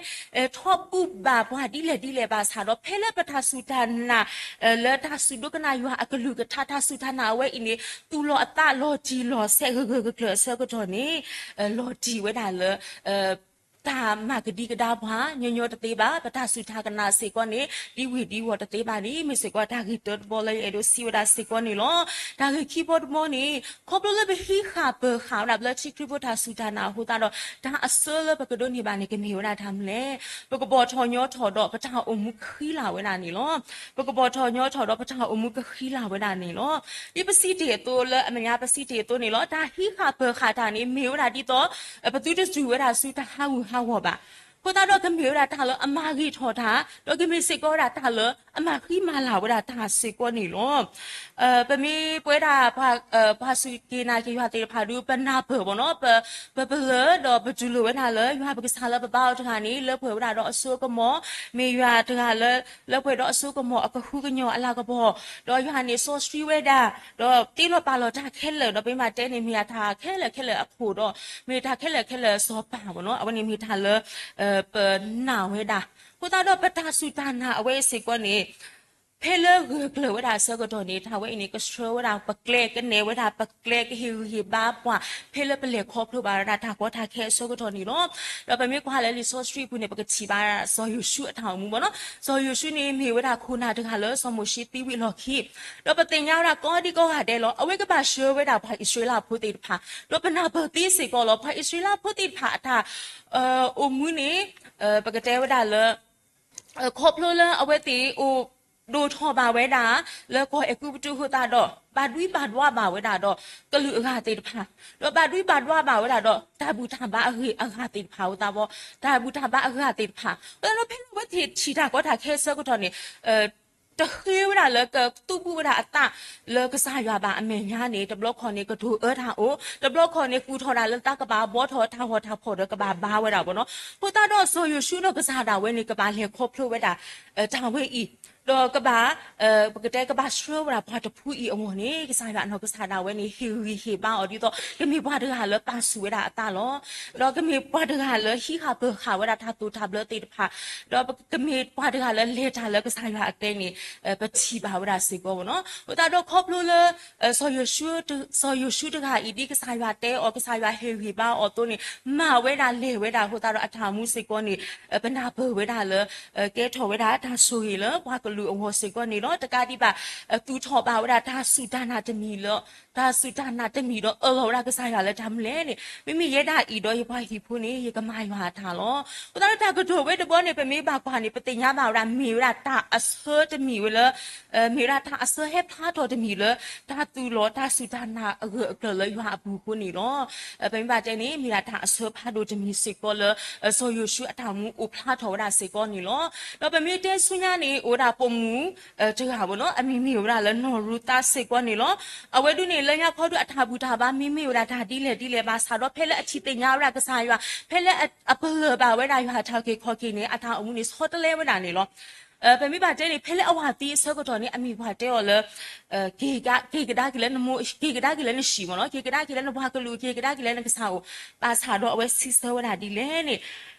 ထီၣ်ဘူၣ်ဘၣ်ပှၤဒ်လဲၣ်ဒ်လဲၣ်ဘၣ်ဆၣ်ဒီး ဖဲလၢပတၢ်စူၢ်တၢ်နာ် လၢတၢ်စူၢ်ဒိကနၣ်ယွၤအကလုၢ်ကထါ တၢ်စူၢ်တၢ်နာ်အဝဲအံၤန့ၣ် သူၣ်လီၤအသးလီၤတံၢ်လီၤဆဲးဂၢၢ်ဂၢၢ်ကျၢၤကျၢၤအဆၢကတီၢ်န့ၣ် လီၤတံၢ်ဝဲဒၣ်လၢ တၢ်မၤကဒံကဒါပှၤ ညီညီတသ့ဘၣ်, ပတၢ်စူၢ်တၢ်နာ်စ့ၢ်ကီးန့ၣ် ဒ်ဝ့ၢ်ဒ်ဝီၤတသ့ဘၣ်န့ၣ် မ့ၢ်စ့ၢ်ကီးတၢ်ဂ့ၢ်တၢတဘီလၢယအဲၣ်ဒိးစံးဝဲဒၣ်စ့ၢ်ကီးန့ၣ်လီၤ. တၢ်ဂ့ၢ်ခံဘီတဘီန့ၣ် ခီဖျိလၢပဟံးဃာ်ပၢၤဃာ်ဝဲဒၣ်ဘျၢထံခရံာ်ဖိတၢ်စူၢ်တၢ်နာ်အဃိသတးဒီး တၢ်အဆၢလၢပကဒိးန့ၢ်ဘၣ်န့ၣ် ကမ့ၢ်ဝဲဒၣ်တၢ်မနုၤလဲၣ်. ပကဘီၣ်ထီၣ်ညီထီၣ်ဒီးပတၢ်အိၣ်မူကဃံလၤဝဲဒၣ်န့ၣ်လီၤ. ပကဘီၣ်ထီၣ်ညီထီၣ်ဒီးပတၢ်အိၣ်မူကဃံလၤဝဲဒၣ်န့ၣ်လီၤ. ဒ်ပစံးတ့ၢ်အသိးလၢအမဲာ်ညါပစံးတ့ၢ်အသိးန့ၣ်လီၤ. တၢ်ဟံးဃာ်ပၢၤဃာ်တၢ်န့ၣ် မ့ၢ်ဝဲဒၣ်ဒ်သိး ပသုတစူၢ်ဝဲဒၣ်ဆူတၢ်ဟးဂူာ်ဟးဂီၤဘၣ်. အဃိသတးဒီးကမ့ၢ်ဝဲဒၣ်တၢ်လၢအမၤဂ့ၤထီၣ်တၢ်, ဒီးကမ့ၢ်စ့ၢ်ကီးဝဲဒၣ်တၢ်လၢ အမၤဃံမၤလၤဝဲဒၣ်တၢ်စ့ၢ်ကီးန့ၣ်လီၤ. ပမ့ၢ်ပဝဲဒၣ် ပှၤစူၢ်က့ၤနာ်က့ၤယွၤသ့ၣ်တဖၣ်ဒီး ပနၢ်ပၢၢ်ဘၣ်နီၤ, ပပလၢၢ်ဒီးပတူၢ်လိာ်ဝဲဒၣ်လၢ ယွၤပကစၢ်လၢပဘါအီၤတဂၤန့ၣ် လၢပှဲၤဝဲဒၣ်ဒီးအစိအကမီၤ, မ့ၢ်ယွၤတဂၤလၢ လၢပှဲၤဒီးအစိအကမီၤအကဟုကညီၤအလၤကပီၤ, ဒီးယွၤန့ၣ်စီဆှံဝဲဒၣ်, ဒီးတ့လီၤပာ်လီၤတၢ်ခဲလၢာ်, ဒီးပမ့ၢ်တဲန့ၣ် မ့ၢ်တၢ်ခဲလၢာ်ခဲလၢာ်အခိၣ်ဒီး မ့ၢ်တၢ်ခဲလၢာ်ခဲလၢာ်စီၤပၤဘၣ်နီၤ, အဝဲန့ၣ်မ့ၢ်တၢ်လၢ ပနာ်ဝဲဒၣ်. အဃိသတးဒီးပတၢ်စူၢ်တၢ်နာ်အဝဲအံၤစ့ၢ်ကီးန့ၣ် ဖဲလၢဂၢၢ်ကျၢၤဝဲဒၣ်အဆၢကတီၢ်န့ၣ် တၢ်ဝဲအံၤန့ၣ် ကဆှၢဝဲဒၣ်ပကျဲ ကနဲၣ်ဝဲဒၣ်ပကျဲ ကဟ့ၣ်ဂံၢ်ဟ့ၣ်ဘါပှၤ ဖဲလၢပလဲၤခီဖျိဘၣ်ဝဲဒၣ်တၢ်ကီတၢ်ခဲအဆၢကတီၢ်န့ၣ်လီၤ. ဒီးပမ့ၢ်ကွၢ်လၢလံာ်စီဆှံအပူၤန့ၣ် ပကထံၣ်ဘၣ်စီၤယိၤၡူအတၢ်အိၣ်မူဘၣ်နီၤ, စီၤယိၤၡူန့ၣ်မ့ၢ်ဝဲဒၣ်ခိၣ်နၢ်တဂၤလၢစီၤမိၤၡ့သံဝံၤအလီၢ်ခံ, ဒီးပသ့ၣ်ညါဝဲဒၣ်ကိးဒံကိးဂၤဒဲးလီၤ, အဝဲကဘၣ်ဆှၢဝဲဒၣ်ပှၤအံၣ်စရ့လးဖိသ့ၣ်တဖၣ်, ဒီးပနၢ်ပၢၢ်သ့စ့ၢ်ကီးလီၤ ပှၤအံၣ်စရ့လးဖိသ့ၣ်တဖၣ်အတၢ် အိၣ်မူန့ၣ် ပကတဲဝဲဒၣ်လၢ ခီဖျိလၢအဝဲသ့ၣ်အိၣ်ဒိၣ်ထီၣ်ဘၣ်ဝဲဒၣ် လၢကီၢ်အဲၤကူပတူးအဃိသတးဒီး ဘၣ်ဒွံဘၣ်ဒွါဘၣ်ဝဲဒၣ်ဒီး ကလုာ်အဂၤသ့ၣ်တဖၣ်, ဒီးဘၣ်ဒွံဘၣ်ဒွါဘၣ်ဝဲဒၣ်ဒီးတၢ်ဘူၣ်တၢ်ဘါအဂ့ၢ်အဂၤသ့ၣ်တဖၣ်, အဝဲသ့ၣ်ဖဲလၢအဝဲသ့ၣ်ထံၣ်တၢ်ကီတၢ်ခဲအဆၢကတီၢ်န့ၣ် တဃ့ဝဲဒၣ်လၢကသူၣ်ပူၣ်ဝဲဒၣ်အသး လၢကစၢ်ယွၤဘၣ်အမဲာ်ညါန့ၣ် တဘျီခီၣ်န့ၣ် ကတိၤအၢတၢ်အိၣ်, တဘျီခီၣ်န့ၣ် ကူၣ်ထီၣ်ဒၣ်လၢသးကဘၣ်ဘှီထီၣ်တၢ်ဂီၤတၢ်ဖီၣ်ဒီးကဘၣ်ဘါဝဲဒၣ်ဘၣ်နီၤ, အဃိသတးဒီးစီၤယိၤၡူဒီးကစၢ်ဒၣ်ဝဲန့ၣ် ကဘၣ်လဲၤခီဖျိဝဲဒၣ် တၢ်ဝဲအံၤ, ဒီးကဘၣ် ပကတဲကဘၣ်ဆှၢဝဲဒၣ်ပှၤတဖုအံၤအဂီၢ်န့ၣ် ကစၢ်ယွၤအနီၢ်ကစၢ်ဒၣ်ဝဲန့ၣ် ဟ့ၣ်ဂံၢ်ဟ့ၣ်ဘါအီၤဒ်သိး ကမ့ၢ်ပှၤတဂၤလၢပာ်ဆူၣ်ဝဲဒၣ်အသးလီၤ. ဒီးကမ့ၢ်ပှၤတဂၤလၢဟံးဃာ်ပၢၤဃာ်ဝဲဒၣ်တၢ်သိၣ်တၢ်ဘျၢသ့ၣ်တဖၣ်, ဒီးကမ့ၢ်ပှၤတဂၤလၢလဲၤတၢ်လၢကစၢ်ယွၤအကျဲန့ၣ် ပထံၣ်ဘၣ်ဝဲဒၣ်စ့ၢ်ကီးဘၣ်နီၤ, အဃိသတးဒီးခီဖျိလၢ စီၤယိၤၡူ စီၤယိၤၡူတဂၤအံၤ ဒ်ကစၢ်ယွၤတဲအီၤ ကစၢ်ယွၤဟ့ၣ်ဂံၢ်ဘါအီၤအသိးန့ၣ် မၤဝဲဒၣ်လဲၤဝဲဒၣ်အဃိသတးဒီးအတၢ်အိၣ်မူစ့ၢ်ကီးန့ၣ် ပနၢ်ပၢၢ်ဝဲဒၣ်လၢ ကဲထီၣ်ဝဲဒၣ်တၢ်ဆိၣ်ဂ့ၤလၢပှၤကလုာ်အဂီၢ်စ့ၢ်ကီးန့ၣ်လီၤ. တကးဒံးဘၣ် သူၣ်ထီၣ်ဘၣ်ဝဲဒၣ်တၢ်စူၢ်တၢ်နာ်တမံၤလၢ တၢ်စူၢ်တၢ်နာ်တမံၤဒီးအၢၣ်လီၤဝဲဒၣ်ကစၢ်ယွၤလၢတၢ်မနုၤလဲၣ်န့ၣ် မ့မ့ၢ်ယဲဒၣ်အံၤဒီးယပှၤဟံၣ်ဖိန့ၣ် ယကမၤယွၤအတၢ်လီၤ. အဃိသတးဒီးတၢ်ကတိၤဝဲတဘျီန့ၣ် ပမ့ၢ်ဘၣ်ကွၢ်န့ၣ် ပသ့ၣ်ညါဘၣ်ဝဲဒၣ် မ့ၢ်ဝဲဒၣ်တၢ်အဆၢတမံၤဝဲလၢ မ့ၢ်ဝဲဒၣ်တၢ်အဆၢဟဲဖျါထီၣ်တမံၤလၢ တၢ်သူၣ်လီၤတၢ်စူၢ်တၢ်နာ်အဂၢၢ်အကျၢၤလၢယွၤအပူၤအဃိန့ၣ်လီၤ. ပမ့ၢ်ဘၣ်တဲန့ၣ် မ့ၢ်ဒၣ်တၢ်အဆၢဖးဒိၣ်တမံၤစ့ၢ်ကီးလၢ စီၤယိၤၡူအတၢ်အိၣ်မူအိၣ်ဖျါထီၣ်ဝဲဒၣ်စ့ၢ်ကီးန့ၣ်လီၤ. ဒီးပမ့ၢ်တဲဆူညါန့ၣ် အိၣ်ဝဲဒၣ်ပိာ်မုၣ်တဂၤဘၣ်နီၤ အမံၤမ့ၢ်ဝဲဒၣ်လၢနီၢ်ရူၤသးစ့ၢ်ကီးန့ၣ်လီၤ. အဝဲဒၣ်န့ၣ် လၢညါခီဒုးအတၢ်ဘူၣ်တၢ်ဘါမ့မ့ၢ်ဝဲဒၣ်တၢ်ဒ်လဲၣ်ဒ်လဲၣ်ဘၣ်ဆၣ်ဒီး ဖဲလၢအထံၣ်သ့ၣ်ညါဝဲဒၣ်ကစၢ်ယွၤ ဖဲလၢအပလၢၢ်ဘၣ်ဝဲဒၣ်ယွၤအတၢ်အုၣ်က့ၤခီၣ်က့ၤန့ၣ် အတၢ်အိၣ်မူန့ၣ်ဆီတလဲဝဲဒၣ်န့ၣ်လီၤ. ပမ့ၢ်ဘၣ်တဲန့ၣ် ဖဲလၢအဝၤသံအဆၢကတီၢ်န့ၣ် အမံၤပှၢ်တဲအီၤလၢ က့ၤကဒါက့ၤလၢနမိၢ် က့ၤကဒါက့ၤလၢနဆံးမ့ၢ်နီၤ က့ၤကဒါက့ၤလၢနပှၤကလုာ် က့ၤကဒါက့ၤလၢနကစၢ်အိၣ် ဘၣ်ဆၣ်ဒီးအဝဲစံးဆၢဝဲဒၣ်ဒ်လဲၣ်န့ၣ်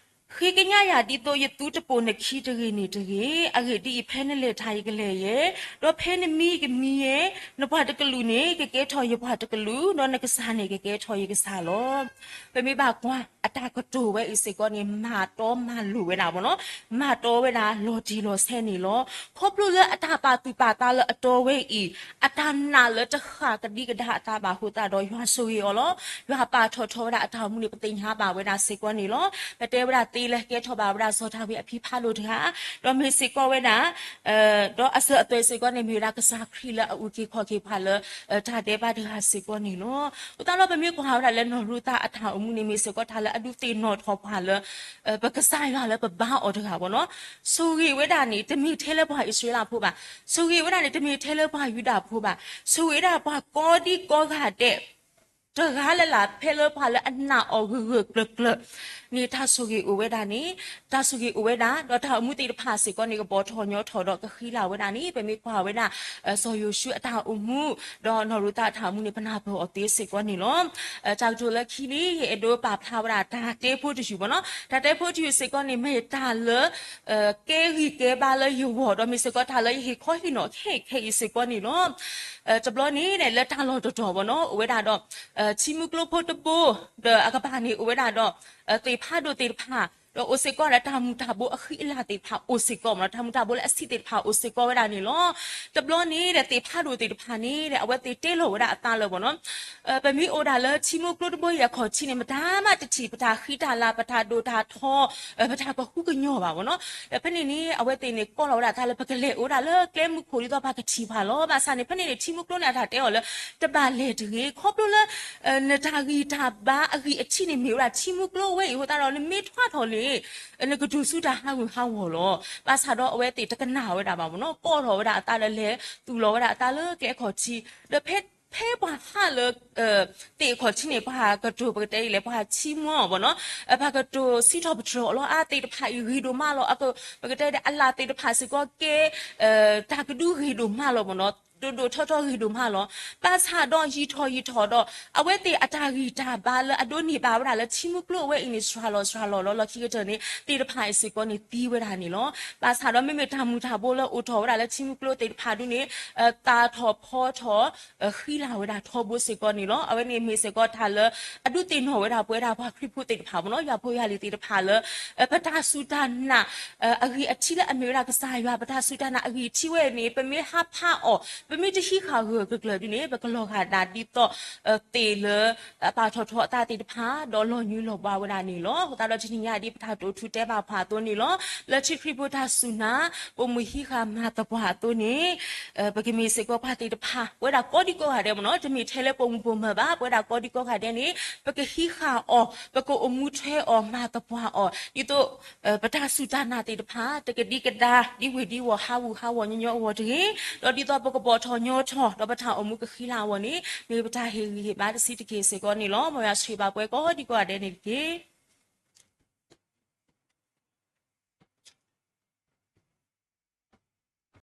ဃ့ကညးယၤဒ်သိးယသူတပိာ်နခံတဂ့ၤန့ၣ်တဂ့ၤ. အဂ့ၢ်ဒ်အံၤ, ဖဲနလဲၤတၢ်ယကလဲၤယဲ, ဒီးဖဲနမံယကမံယဲ, နပှၤတကလုာ်န့ၣ် ကကဲထီၣ်ယပှၤတကလုာ်, ဒီးနကစၢ်န့ၣ်ကကဲထီၣ်ယကစၢ်လီၤ. ပမ့ၢ်ဘၣ်ကွၢ်အတၢ်ကတိၤဝဲအံၤစ့ၢ်ကီးန့ၣ် မၤတီမၤလိၤဝဲဒၣ်ဘၣ်နီၤ မၤတီဝဲဒၣ်လီၤတံၢ်လီၤဆဲးန့ၣ်လီၤ. ခီဖျိလၢအတၢ်ပာ်သူၣ်ပာ်သးလၢအတီဝဲအံၤ အတၢ်နာ်လၢတဃၣ်ကဒံကဒါအသးဘၣ်အဃိသတးဒီး ယွၤဆိၣ်ဂ့ၤအီၤလီၤ. ယွၤပာ်ထီၣ်ထီဝဲဒၣ်အတၢ်အိၣ်မူန့ၣ် ပသ့ၣ်ညါဘၣ်ဝဲဒၣ်စ့ၢ်ကီးန့ၣ်လီၤ. ပတဲဝဲဒၣ်သ့လၢကဲထီၣ်ဘၣ်ဝဲဒၣ်စီၤဒၤဝံးအဖံဖးဒိၣ်တဂၤ, ဒီးမ့ၢ်စ့ၢ်ကီးဝဲဒၣ် ဒီးအစၢၤအသွဲၣ်စ့ၢ်ကီးန့ၣ် မ့ၢ်ဝဲဒၣ်ကစၢ်ခရံာ်လၢအအုၣ်က့ၤခီၣ်က့ၤပှၤလၢ တၢ်ဒဲးဘးတဂၤစ့ၢ်ကီးန့ၣ်လီၤ. အဃိသတးဒီးပမ့ၢ်ကွၢ်ဝဲဒၣ်လၢနီၢ်ရူၤသးအတၢ်အိၣ်မူန့ၣ် မ့ၢ်စ့ၢ်ကီးတၢ်လၢအဒုးသ့ၣ်နီၣ်ထီၣ်ပှၤလၢ ပကစၢ်ယွၤလၢပဘါအီၤတဂၤဘၣ်နီၤ. ဆိၣ်ဂ့ၤဝဲဒၣ်န့ၣ် တမ့ၢ်ထဲလၢပှၤအံၣ်စရ့လးဖိဘၣ်. ဆိၣ်ဂ့ၤဝဲဒၣ်န့ၣ် တမ့ၢ်ထဲလၢပှၤယူဒၤဖိဘၣ်. ဆိၣ်ဂ့ၤဝဲဒၣ်ပှၤကိးဒံကိးဂၤဒဲး တဂၤလၢ်လၢ် ဖဲလၢပှၤလၢအနာ်အီၤဂၢၢ်ဂၢၢ်ကျၢၤကျၢၤန့ၣ် တၢ်ဆိၣ်ဂ့ၤအိၣ်ဝဲဒၣ်န့ၣ်, တၢ်ဆိၣ်ဂ့ၤအိၣ်ဝဲဒၣ် ဒီးတၢ်အိၣ်မူသ့ၣ်တဖၣ်စ့ၢ်ကီးန့ၣ် ကဘီထီၣ်ညီထီၣ်ဒီးကဃံလၤဝဲဒၣ်န့ၣ် ပမ့ၢ်ကွၢ်ဝဲဒၣ် စီၤယိၤၡူအတၢ်အိၣ်မူ ဒီးနီၢ်ရူၤသးအတၢ်အိၣ်မူန့ၣ် ပနၢ်ပၢၢ်အီၤသ့စ့ၢ်ကီးန့ၣ်လီၤ. တၢ်ကတိၤလၢခံန့ၣ် ယအဲၣ်ဒိးပာ်ဖျါဝဲဒၣ်တၢ်တဲဖိတယုၢ်ဘၣ်နီၤ. တၢ်တဲဖိတယုၢ်စ့ၢ်ကီးန့ၣ် မ့ၢ်တၢ်လၢ ကဲဂံၢ်ကဲဘါလၢယဂီၢ် ဒီးမ့ၢ်စ့ၢ်ကီးတၢ်လၢယဟ့ၣ်ခီဟ့ၣ်နီၤခဲခဲအံၤစ့ၢ်ကီးန့ၣ်လီၤ. တဘျီန့ၣ် လၢတၢ်လီၢ်တတီၤဘၣ်နီၤ အိၣ်ဝဲဒၣ်ဒီး ထံမူကျိဖိတဘိ ဒီးအကပၤန့ၣ် အိၣ်ဝဲဒၣ်ဒီး သ့ၣ်ဖးဒိၣ်သ့ၣ်တဖၣ် ဒီးအိၣ်စ့ၢ်ကီးဒီးတၢ်မူၤတၢ်ဘိအဃံအလၤသ့ၣ်တဖၣ်အိၣ်စ့ၢ်ကီးမ့ၢ်နီၤ တၢ်မူၤတၢ်ဘိလၢအဆံးသ့ၣ်တဖၣ်အိၣ်စ့ၢ်ကီးဝဲဒၣ်န့ၣ်လီၤ. တဘျီန့ၣ်ဒီးသ့ၣ်ဖးဒိၣ်သ့ၣ်တဖၣ်န့ၣ်ဒီး အဝဲသ့ၣ်တဲလီၤဝဲဒၣ်အသးလၢဘၣ်နီၤ ပမ့ၢ်အိၣ်ဒၣ်လၢထံမူကျိတဘိအံၤအခီၣ်ထံးန့ၣ် မတၤမးတထံၣ် ပတၢ်ဃံတၢ်လၤ ပတၢ်ဒိၣ်တၢ်ထီ ပတၢ်ကဟုကညီၢ်ဘၣ်မ့ၢ်နီၤ. ဒီးဖဲန့ၣ်န့ၣ် အဝဲသ့ၣ်န့ၣ် ကိးလီၤဝဲဒၣ်အသးလၢ ပကလဲၤအိၣ်ဝဲဒၣ်လၢကျဲမုၢ်ခိၣ်ဒ်သိးပှၤကထံၣ်ပှၤလီၤ. ဘၣ်ဆၣ်န့ၣ် ဖဲန့ၣ်န့ၣ် ထံမူကျိန့ၣ်အတၢ်တဲအီၤလၢ တဘၣ်လဲၤတဂ့ၤ ခီဖျိလၢ နတၢ်ဂံၢ်တၢ်ဘါအဂံၢ်အထံးန့ၣ်မ့ၢ်ဝဲဒၣ်ထံမူကျိဝဲအံၤအဃိသတးဒီး နမ့ၢ်ထွါထီၣ် နကတိၤဆူတၢ်ဟးဂူာ်ဟးဂီၤလီၤ. ဘၣ်ဆၣ်ဒီးအဝဲသ့ၣ်တကနၣ်ဝဲဒၣ်ဘၣ်မ့ၢ်နီၤ, ကိးထီၣ်ဝဲဒၣ်အသးဒီးလဲၤသူၣ်လီၤဝဲဒၣ်အသးလၢကျဲအခီၣ်ထံး, ဒီးဖဲ ဖဲပှၤဟးလၢ သ့ၣ်အခီၣ်ထံးန့ၣ် ပှၤကတိၤပကတဲအံၤလဲၣ် ပှၤဆံမွအီၤဘၣ်နီၤ, ပှၤကတိၤစံးထီၣ်ပတြၢၤအီၤလီၤ. အါသ့ၣ်တဖၣ်အံၤဂ့ၤဒိၣ်မးလီၤ. ပကတဲဒီးအလၣ်သ့ၣ်တဖၣ်စ့ၢ်ကီးကဲ တၢ်ကဒုဂ့ၤဒိၣ်မးလီၤမ့ၢ်နီၤ, ဒိၣ်ဒိၣ်ထီထီဂ့ၤဒိၣ်မးလီၤ. ဘၣ်ဆၣ်ဒီးယံာ်ထီၣ်ယံာ်ထီၣ်ဒီး အဝဲသ့ၣ်အတၢ်ဂံၢ်တၢ်ဘါလၢအဒိးန့ၢ်ဘၣ်ဝဲဒၣ်လၢထံမုၢ်ကျိၤအဝဲအံၤန့ၣ် စှၤလီၤစှၤလီၤလီၤ. လီၢ်ခံကတၢၢ်န့ၣ် သ့ၣ်တဖၣ်အံၤစ့ၢ်ကီးန့ၣ်သံဝဲဒၣ်န့ၣ်လီၤ. ဘၣ်ဆၣ်ဒီးမ့မ့ၢ်တၢ်မူၤတၢ်ဘိလၢအိၣ်ထီၣ်ဝဲဒၣ်လၢထံမုၢ်ကျိၤသ့ၣ်တဖၣ်ဒုန့ၣ် သၣ်ထီၣ်ဖီထီၣ် ဃံလၤဝဲဒၣ်ထီဘိစ့ၢ်ကီးန့ၣ်လီၤ. အဝဲန့ၣ်မ့ၢ်စ့ၢ်ကီးတၢ်လၢ အဒုးသ့ၣ်နီၣ်ဝဲဒၣ်ပဝဲဒၣ်ပှၤခရံာ်ဖိသ့ၣ်တဖၣ်မ့ၢ်နီၤ, ယွၤဖိယွၤလံၤသ့ၣ်တဖၣ်လၢ ပတၢ်စူၢ်တၢ်နာ် အဂံၢ်အထံးလၢအမ့ၢ်ဝဲဒၣ်ကစၢ်ယွၤ ပတၢ်စူၢ်တၢ်နာ်အဂံၢ်အထံးဝဲန့ၣ် ပမ့ၢ်ဟးဖးအီၤ ပမ့ၢ်တဟံးဃာ်ဂၢၢ်ဂၢၢ်ကျၢၤကျၢၤဒုန့ၣ် ပကလီၤဂာ်ဒၣ်ဒ်သိး သ့ၣ်လၢ အပာ်ထီၣ်ထီအသးသ့ၣ်တဖၣ် ဒီးလီၤညွံးလီၤဘှါဝဲဒၣ်န့ၣ်လီၤ. အဃိသတးဒီးတနံၤညါဒ်ပတၢ်တိာ်ထူတဲဘၣ်ပှၤအသိးန့ၣ်လီၤ. လၢထံခရံာ်ဖိတၢ်စူၢ်နာ် ပိာ်မုၣ်ဟံးဃာ်မၤသပှၢ်အသိးန့ၣ် ပကမ့ၢ်စ့ၢ်ကီးပှၤသ့ၣ်တဖၣ် ပဝဲဒၣ်ကိးဒံကိးဂၤဒဲးမ့ၢ်နီၤ, တမ့ၢ်ထဲလၢပိာ်မုၣ်ပိာ်မၢၤဘၣ်, ပဝဲဒၣ်ကိးဒံကိးဂၤဒဲးန့ၣ် ပကဟံးဃာ်အီၤ, ပကအိၣ်မူထွဲအီၤ မၤသပှၢ်အီၤ ဒ်သိး ပတၢ်စူၢ်တၢ်နာ်သ့ၣ်တဖၣ် တကဒံကဒါ ဒ်ဝ့ၢ်ဒ်ဝီၤ ဟးဂူာ်ဟးဂီၤညီညီအဂီၢ်တဂ့ၤ, ဒီးဒ်သိးပကဘီၣ်ထီၣ်ညီထီၣ် ဒီးပတၢ်အိၣ်မူကဃံလၤအဂီၢ်န့ၣ် မ့ၢ်ပတၢ်ဟ့ၣ်ဂံၢ်ဟ့ၣ်ဘါတဆံးတက့ၢ်စ့ၢ်ကီးန့ၣ်လီၤ. မ်ယွၤဆိၣ်ဂ့ၤဘၣ်ပှၤကိးဒံကိးဂၤဒဲးန့ၣ်တက့ၢ်.